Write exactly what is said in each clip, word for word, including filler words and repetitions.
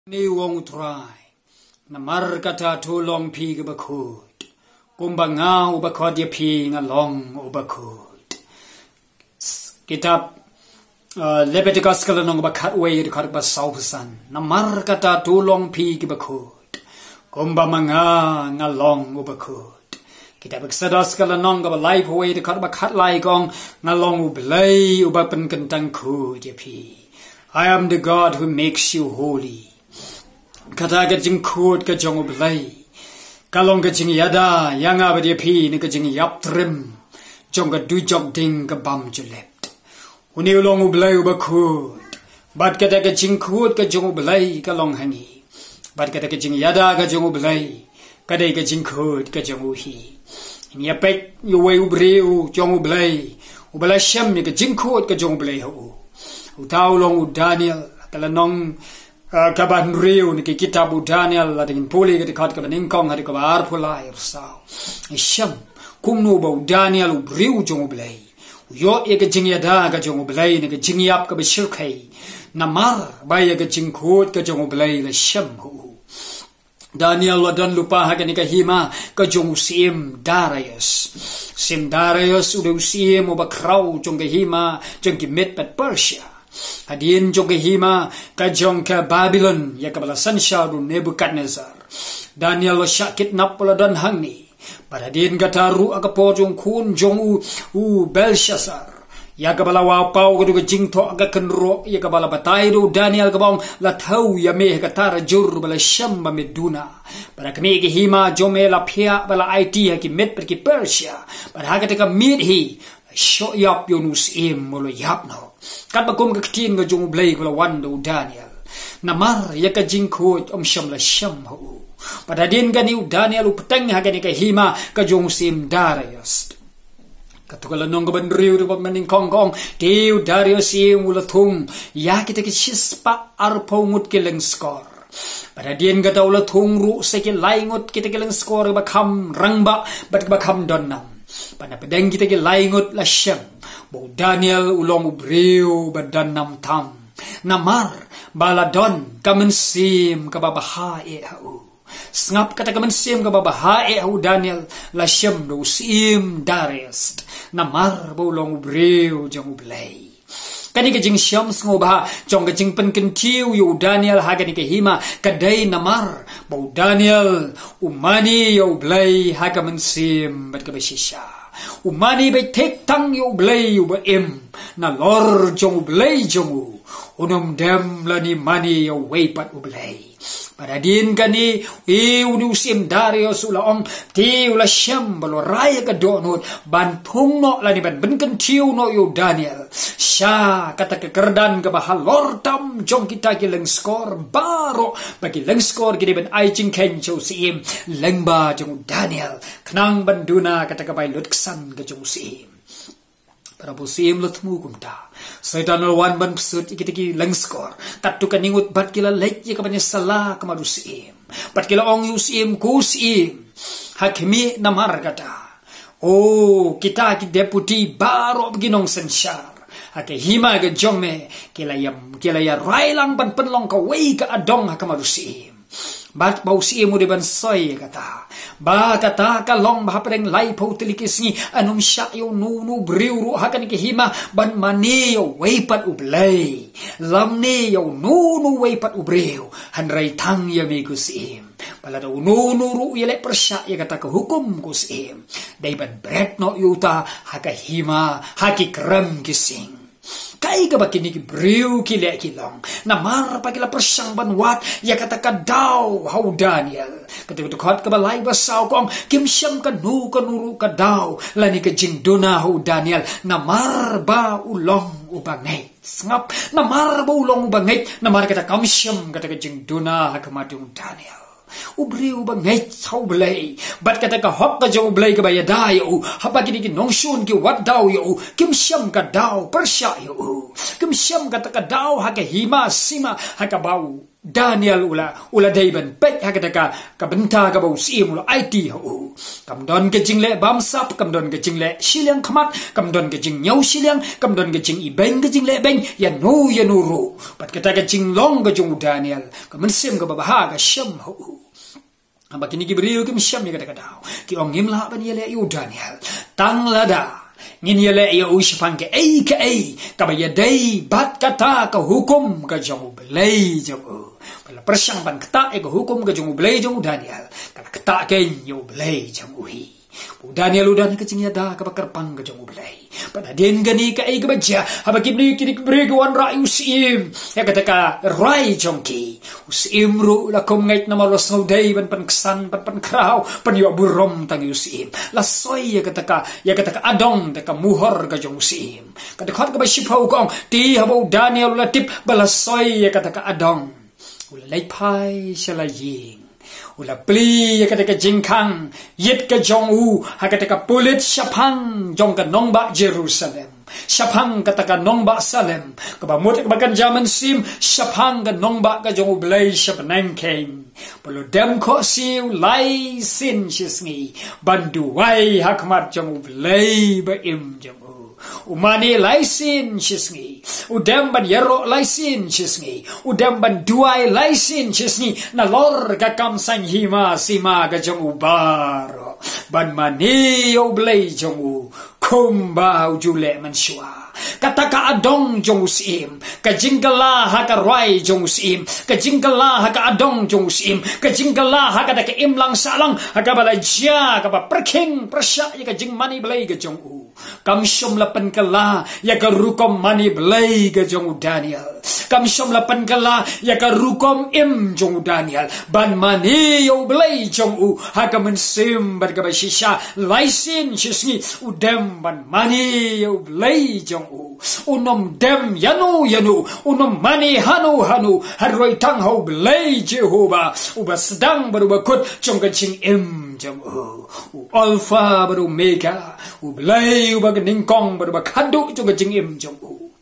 Ni wong u Trai. Namar kata to long phi ki bakut. Kumba nga u bakut ïa phi nga long u bakut. Kitab, uh, Leviticus ka lynnong ba khatwei dkhot ba saw phew san. Namar kata to long phi ki bakut. Kumba ma nga nga long u bakut. Kitab Exodus ka lynnong ba laiphew wei dkhot ba khatlai ka ong nga long u Blei uba pynkyntang kut ïa phi. I am the God who makes you holy. Kata ka jingkut ka jong u Blei ka long ka jingïada ïa nga bad ïa phi na ka jingïap trim jong ka dujok ding ka bam julep. Une u long u Blei uba kut. Bad kata ka jingkut ka jong u Blei ka long ha ngi. Bad kata ka jingïada ka jong u Blei ka dei ka jingkut ka jong u hi. Ngi ïa peit ïa uwei u briew jong u Blei uba la shem ïa ka jingkut ka jong u Blei ha u. Uta u long u Daniel. Ka lynnong, uh, kaba hynriew na ki kitab u Daniel, lada ngin pule ka dkhot kaba nyngkong haduh kaba arphew lai, arphew saw. Shem kumno ba u Daniel u briew jong u Blei u ïoh ïa ka jingïada ka jong u Blei na ka jingïap kaba shyrkhei. Namar ba ïa ka jingkut ka jong u Blei la shem ha u. Daniel u la don lypa ha kane ka hima ka jong u Syiem Darius. Syiem Darius u dei u syiem uba khraw jong ka hima jong ki Mede bad Persia. Hadien jong ka hima ka jong ka Babilon ïa kaba la synshar da u Nebuchadnezzar. Daniel u la shah kidnap u la don hangne. Bad hadien kata ruh ha ka por jong u khun jong u, u Belshassar, ïa kaba la wad paw ka dei ka jingthoh ka kynroh ïa kaba la batai da u Daniel kaba ong la thew ïa me ha ka tar jur ba la shem ba me duna. Bad ha kane ka hima jong me la phiah ba la aiti ha ki Mede bad ki Persia. Bad ha kata ka miet hi la shoh ïap ïa une u syiem u la ïap noh. Katba kum ka ktien ka jong u Blei ka la wan da u Daniel. Namar ïa ka jingkut ym shym la shem ha u. Bad hadien kane u Daniel u bteng ha kane ka hima ka jong u Syiem Darius. Katto ka lynnong kaba hynriew dkhot ba nyngkong ka ong te u Darius u la thung ïa kita ki shispah arphew ngut ki lyngskor. Bad hadien kata u la thung ruh sa ki lai ngut kita ki lyngskor kiba kham rangbah bad kiba kham donnam. Bad na pdeng kita ki lai ngut la shem ba u Daniel u long u briew ba donnam tam. Namar ba la don ka mynsiem kaba bha eh ha u. Sngap, kata ka mynsiem kaba bha eh ha u Daniel la shem da u Syiem Darius. Namar ba u long u briew jong u Blei. Kane ka jingshem sngewbha jong ka jingpynkyntiew ïa u Daniel ha kane ka hima ka dei namar ba u Daniel u mane ïa u Blei ha ka mynsiem bad kaba shisha. U mane beit thik tang ïa u Blei uba im. Nalor jong u Blei jong u un ym dem lane mane ïa uwei pat u blei. Bad hadien kane, e, une u Syiem Darius u la ong, te u la shem ba u la rai ïa ka dohnud ban thung noh lane ban pynkyntiew noh ïa u Daniel sha kata ka kyrdan kaba halor tam jong kita ki lyngskor baroh, ba ki lyngskor ki dei ban ai jingkheiñ sha u syiem lyngba jong u Daniel, khnang ban duna kata ka bai lutksan ka jong u syiem. Para u syiem u la thmu kumta. Soitan u la wan ban pynsuh ïa kita ki lyngskor. Katto katne ngut bad ki la leit ïa ka ban ïasylla ha khmat u syiem. Bad ki la ong ïa u syiem, ko syiem, ha khmih, namar kata, o, kita ki deputy baroh ki nongsynshar ha ka hima ka jong me ki la ïa, ki la ïa rai lang ban pynlong kawei ka adong ha khmat u syiem. Bad ba u syiem u dei ban soi ïa kata. Ba kata ka long ba hapdeng laiphew tylli ki sngi yn ym shah ïa uno uno u briew ruh ha kane ka hima ban mane ïa uwei pat u blei lymne ïa uno uno uwei pat u briew. Hynrei tang ïa me, ko syiem. Ba lada uno uno ruh u ïaleh pyrshah ïa kata ka hukum, ko syiem, dei ban bret noh ïa uta ha ka hima ha ki krem ki sing. Kaei kaba kine ki briew ki leh ki long? Namar ba ki la pyrshang ban wad ïa kata ka daw ha u Daniel. Kata ka dkhot kaba lai ba saw ka ong, kim shem kano kano ruh ka daw lane ka jingduna ha u Daniel, namar ba u long uba ngeit. Sngap, namar ba u long uba ngeit, namar kata kam shem kata ka jingduna ha khmat u Daniel. U briew uba ngeit ha u Blei, bad kata ka hok ka jong u Blei kaba ïada ïa u. Haba kine ki nongshun ki wad daw ïa u, kim shem ka daw pyrshah ïa u. Kim shem kata ka daw ha ka hima sima ha kaba u Daniel u la, u la dei ban peit ha kata ka, ka bynta kaba u syiem u la aiti ha u. Kam don ka jingleh bamsap, kam don ka jingleh shiliang khmat, kam don ka jingñiew shiliang, kam don ka jingibeiñ ka jingleh beiñ, ïano ïano ruh. Bad kata ka jinglong ka jong u Daniel, ka mynsiem kaba bha ka shem ha u. Haba kine ki briew kim shem ïa kata ka daw, ki ong ngim lah ban ïaleh ïa u Daniel tang lada ngin ïaleh ïa u shaphang kaei kaei kaba ïadei bad kata ka hukum ka jong U Blei jong u. Ba la pyrshang ban ktah ïa ka hukum ka jong U Blei jong u Daniel, ka la ktah keiñ ïa U Blei jong u hi. U Daniel u don ka jingïada kaba kyrpang ka jong U Blei. Bad hadien kane kaei kaba jia, haba kine ki briew ki wanrah ïa u syiem ïa kata ka rwai jong ki, u syiem ruh u la kum ngeit namar u la sngewdei ban pynksan, ban pynkhraw, ban ïoh burom tang ïa u syiem. La soi ïa kata ka, ïa kata ka adong da ka muhor ka jong u syiem. Ka dkhot kaba shiphew ka ong, te haba u Daniel u la tip ba la soi ïa kata ka adong, u la leit phai sha la ïing. U la plie ïa kata ka jingkhang ïit ka jong u ha kata ka pulit shaphang jong ka nongbah Jerusalem, shaphang kata ka nongbah Salem, kaba mut kaba kynja mynsiem shaphang ka nongbah ka jong U Blei sha bneng keiñ. Ba u la dem khohsiew lai sien shisngi ban duwai ha khmat jong U Blei ba im jong u. U mane lai sien shisngi. U dem ban ïaroh lai sien shisngi. U dem ban duwai lai sien shisngi. Nalor ka kam saiñ hima sima ka jong u baroh, ban mane ïa U Blei jong u kumba u ju leh mynshuwa. Kata ka adong jong u syiem, ka jingkylla ha ka rwai jong u syiem, ka jingkylla ha ka adong jong u syiem, ka jingkylla ha kata ka imlang sahlang ha kaba la jia kaba pyrkhing pyrshah ïa ka jingmane Blei ka jong u. Kam shym la pynkylla ïa ka rukom mane Blei ka jong u Daniel. Kam shym la pynkylla ïa ka rukom im jong u Daniel ban mane ïa U Blei jong u ha ka mynsiem bad kaba shisha. Lai sien shisngi u dem ban mane ïa U Blei jong u. Un ym dem ïano ïano, un ym mane hano hano, hynrei tang ha U Blei Jehobah, uba sdang bad uba kut jong ka jingim jong u. U Alpha bad Omega, U Blei uba nyngkong bad uba khatduh jong ka jingim jong u.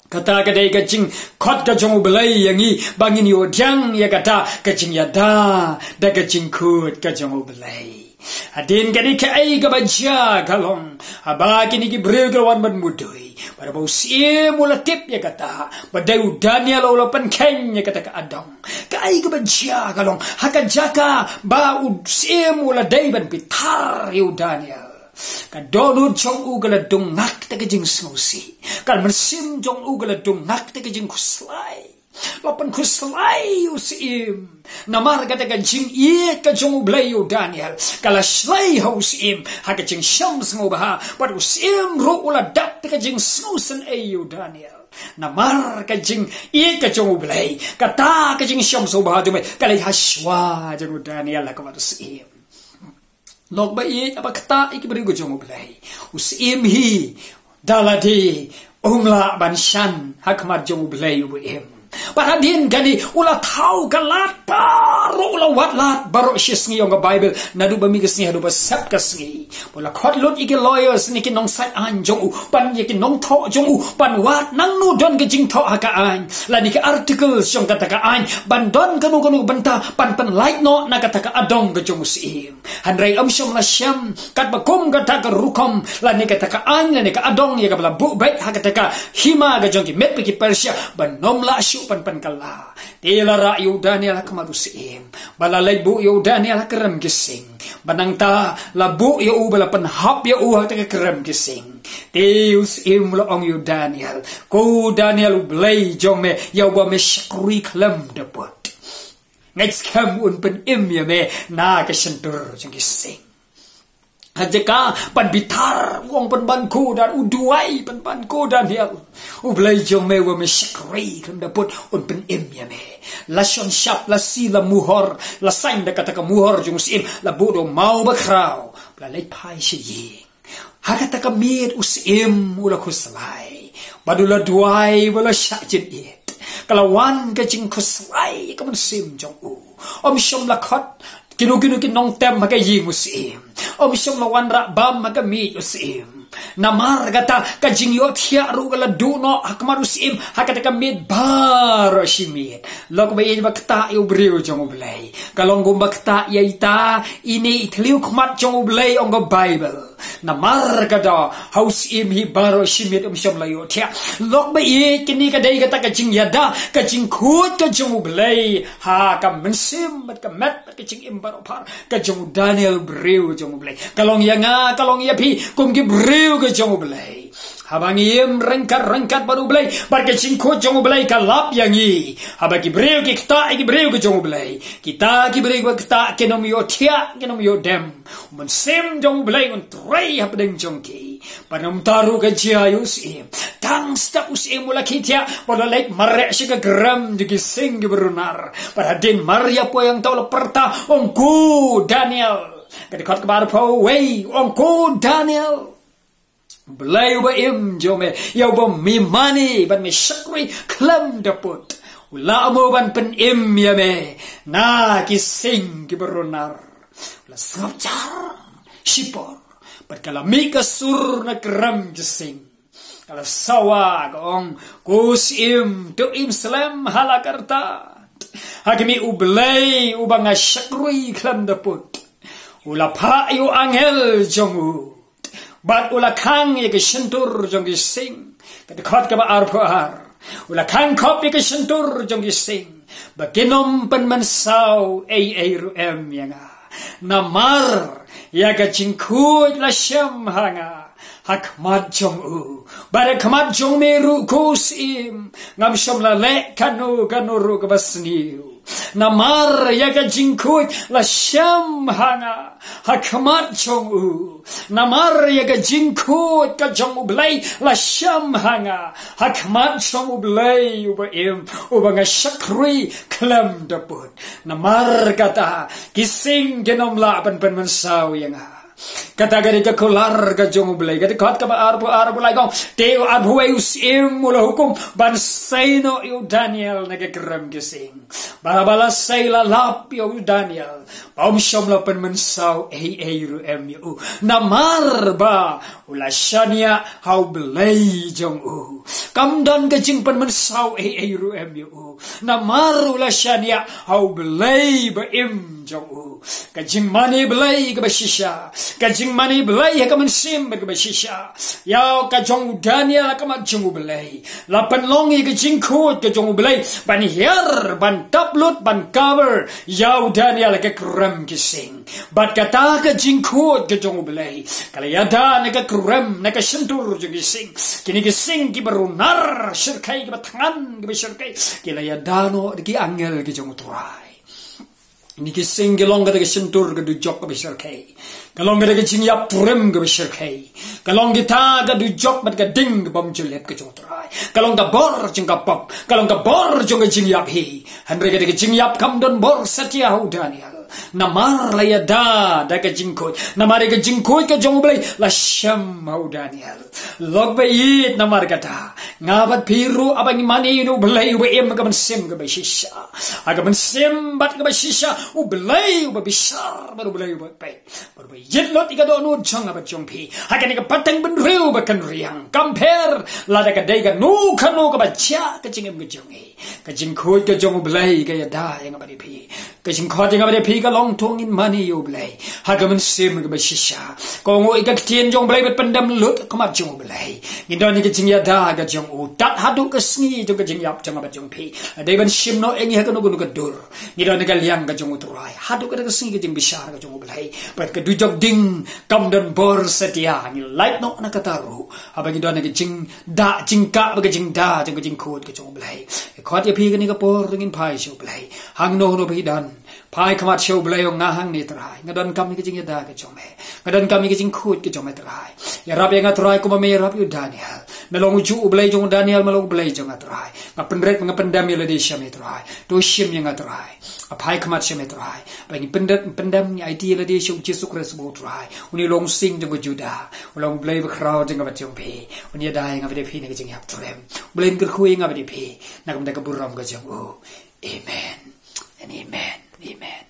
Kata ka dei ka jingkhot ka jong U Blei ïa ngi ba ngin ïoh pdiang ïa kata ka jingïada da ka jingkut ka jong U Blei. Hadien kane kaei kaba jia ka long, haba kine ki briew ki la wan ban mudui, bad haba u syiem u la tip ïa kata ba dei u Daniel u la pynkheiñ ïa kata ka adong, kaei kaba jia ka long, ha ka jaka ba u syiem u la dei ban bitar ïa u Daniel, ka dohnud jong u ka la dung ngak da ka jingsngewsih. Ka mynsiem jong u ka la dung ngak da ka jingkhuslai. La pynkhuslai u syiem namar kata ka jingïeit ka jong U Blei ïa u Daniel. Ka la shlei ha u syiem ha ka jingshem sngewbha, bad u syiem ruh u la dap da ka jingsngewsynei ïa u Daniel. Namar ka jingïeit ka jong U Blei, kata ka jingshem sngewbha jong me ka leit ha shuwa jong u Daniel ha khmat u syiem. Lok ba ïeit, haba ktah ïa ki briew ka jong U Blei, u syiem hi da lade um lah ban shan ha khmat jong U Blei uba im. Bad hadien kane u la thaw ka lad baroh, u la wad lad baroh shisngi, ong ka Baibl, naduh ba mih ka sngi haduh ba sep ka sngi. Ba u la khot lut ïa ki lawyers ne ki nongsait aiñ jong u, ban ïa ki nongthoh jong u, ban wad nangno don ka jingthoh ha ka aiñ, lane ki articles jong kata ka aiñ, ban don kano kano ka bynta ban pynlait noh na kata ka adong ka jong u syiem. Hynrei ym shym la shem katba kum kata ka rukom, lane kata ka aiñ, lane ka adong ïa kaba la buh beit ha kata ka hima ka jong ki Med bad ki Persia, ban ym lah shuh ban pynkylla. Te la rah ïa u Daniel ha khmat u syiem, ba la leit buh ïa u Daniel ha krem ki sing. Ba nangta la buh ïa u, ba la pynhap ïa u ha kata ka krem ki sing. Te u syiem u la ong ïa u Daniel, ko Daniel, U Blei jong me, ïa uba me shakri khlem da put, ngeit skhem un pynim ïa me na ka shyntur jong ki sing. Ha jaka ban bitar, u ong pynban ko Dan, u duwai pynban, ko Daniel, U Blei jong me uba me shakri khlem da put un pynim ïa me. La shon shap, la sie, la muhor, la sign da kata ka muhor jong u syiem, la buh da u maw bakhraw, la leit phai sha ïing. Ha kata ka miet u syiem u la khuslai, bad u la duwai, bad u la shah jingïeit. Ka la wan ka jingkhuslai ha ka mynsiem jong u. Ym shym la khot kino kino ki nongtem ha ka ïing u syiem. Ym shym la wanrah bam ha ka miet u syiem. Namar kata ka jingïohthiah ruh ka la duh noh ha khmat u syiem ha kata ka miet baroh shi miet. Lok ba ïeit ba ktah ïa u briew jong u Blei. Ka long kumba ktah ïa ita, ine i thliew khmat jong u Blei ong ka Baibl. Namar kata ha u syiem hi baroh shi miet um shym la ïohthiah. Lok ba ïeit kine ka dei kata ka jingïada, ka jingkhuid ka jong u Blei ha ka mynsiem bad ka met bad ka jingim baroh phar ka jong u Daniel briew jong u Blei. Ka long ïa nga, ka long ïa phi, kum ki briew ka jong u Blei. Haba ngi im ryngkat ryngkat bad u Blei, bad ka jingkhuid jong u Blei ka lap ïa ngi. Haba ki briew ki ktah ïa ki briew ka jong u Blei, kita ki briew ba ktah kin ym ïohthiah, kin ym ïohdem. U mynsiem jong u Blei un trei hapdeng jong ki. Bad namar ruh ka jia ïa u syiem. Tang step u syiem u la khie thiah, bad u la leit mareh sha ka krem jong ki sing kiba runar. Bad hadien mareh ïa poi hangta u la pyrta, ong ko Daniel. Ka dkhot kaba arphew wei, ong ko Daniel. Blei uba im jong me, ïa uba me mane bad me shakri khlem da pud, u la amo ban pynim ïa me na ki sing kiba runar. U la sngap jar shipor, bad ka la mih ka sur na krem ki sing. Ka la sawa, ka ong, ko syiem, to im slem ha la ka rta. Ha khmih u Blei uba nga shakri khlem da pud, u la phah ïa u angel jong u, bad u la khang ïa ka shyntur jong ki sing. Ka dkhot kaba arphew ar. U la khang khop ïa ka shyntur jong ki sing, ba kin ym pynmynsaw ei ei ruh em ïa nga. Namar ïa ka jingkhuid la shem ha nga ha khmat jong u. Bad ha khmat jong me ruh ko syiem, ngam shym la leh kano kano ruh kaba sniew. Namar ïa ka jingkhuid la shem ha nga ha khmat jong u. Namar ïa ka jingkhuid ka jong u Blei la shem ha nga ha khmat jong u Blei uba im, uba nga shakri khlem da pud. Namar kata ki sing kin ym lah ban pynmynsaw ïa nga. Kata ka dei ka kular ka jong u Blei. Ka dkhot kaba arphew ar, ba la ong, te u arphew wei u syiem u la hukum ban sei noh ïa u Daniel na ka krem ki sing. Bad haba la sei, la lap ïa u Daniel ba um shym la pynmynsaw ei ei ruh em ïa u. Namar ba u la shaniah ha u Blei jong u. Kam don ka jingpynmynsaw ei ei ruh em ïa u. Namar u la shaniah ha u Blei ba im jong u. Ka jingmane Blei kaba shisha, ka jingmane Blei ha ka mynsiem bad kaba shisha ïa ka jong u Daniel ha khmat jong u Blei, la pynlong ïa ka jingkhuid ka jong u Blei ban hiar, ban tap lut, ban cover ïa u Daniel ha ka krem ki sing. Bad kata ka jingkhuid ka jong u Blei ka la ïada na ka krem, na ka shyntur jong ki sing. Kine ki sing kiba runar shyrkhei, kiba thngan kiba shyrkhei, ki la ïada noh da ki angel ki jong u Trai. Kine ki sing ki long kata ka shyntur ka dujok kaba shyrkhei. Ka long kata ka jingïap triem kaba shyrkhei. Ka long kita ka dujok bad ka ding kaba ym ju lip ka jong u Trai. Ka long ka bor jong ka pop. Ka long ka bor jong ka jingïap hi. Hynrei kata ka jingïap kam don bor satia ha u Daniel. Namar la ïada da ka jingkhuid. Namar ïa ka jingkhuid ka jong u Blei la shem ha u Daniel. Lok ba ïeit, namar kata nga bad phi ruh, haba ngi mane ïa u Blei uba im ha ka mynsiem kaba shisha, ha ka mynsiem bad kaba shisha, u Blei uba bishar bad u Blei uba peit bad uba ïit lut ïa ka dohnud jong nga bad jong phi ha kane ka pateng bynriew ba kynriang. Kam pher lada ka dei kano kano kaba jia ka jingim ka jong ngi, ka jingkhuid ka jong u Blei ka ïada ïa nga bad ïa phi. Ka jingkhuid ïa nga bad ïa phi ka long to ngin mane ïa u Blei ha ka mynsiem kaba shisha. Ka ong ïa ka ktien jong u Blei, bad pyndem lut ha khmat jong u Blei ngin don ïa ka jingïada ka jong u tad haduh ka sngi jong ka jingïap jong nga bad jong phi. Dei ban shim noh ïa ngi ha kano kano ka dur, ngi don ïa ka liang ka jong u Trai haduh kata ka sngi ka jingbishar ka jong u Blei. Bad ka dujok ding kam don bor satia, ngi lait noh na kata ruh haba ngi don ïa ka jingda jingkah bad ka jingda jong ka jingkhuid ka jong u Blei. Ka khot ïa phi kane ka por, ngin phai sha u Blei. Hangno hangno phi don, phai khmat sha u Blei, ong, nga hangne Trai, nga donkam ïa ka jingïada ka jong me, nga donkam ïa ka jingkhuid ka jong me Trai. Ïarap ïa nga Trai kumba me ïarap ïa u Daniel. Me long ujuh u Blei jong u Daniel, me long u Blei jong nga Trai. Nga pynrit, nga pyndem ïa lade sha me Trai. To shim ïa nga Trai. Nga phai khmat sha me Trai. Ba ngi pynrit pyndem, ngi aiti ïa lade sha u Jisu Khrist uba u Trai. Une u long u sing jong ka Judah. U long u Blei bakhraw jong nga bad jong phi. Un ïada ïa nga bad ïa phi na ka jingïap triem. U Blei un kyrkhu ïa nga bad ïa phi na ka bynta ka burom ka jong u. Amen. And amen. Amen.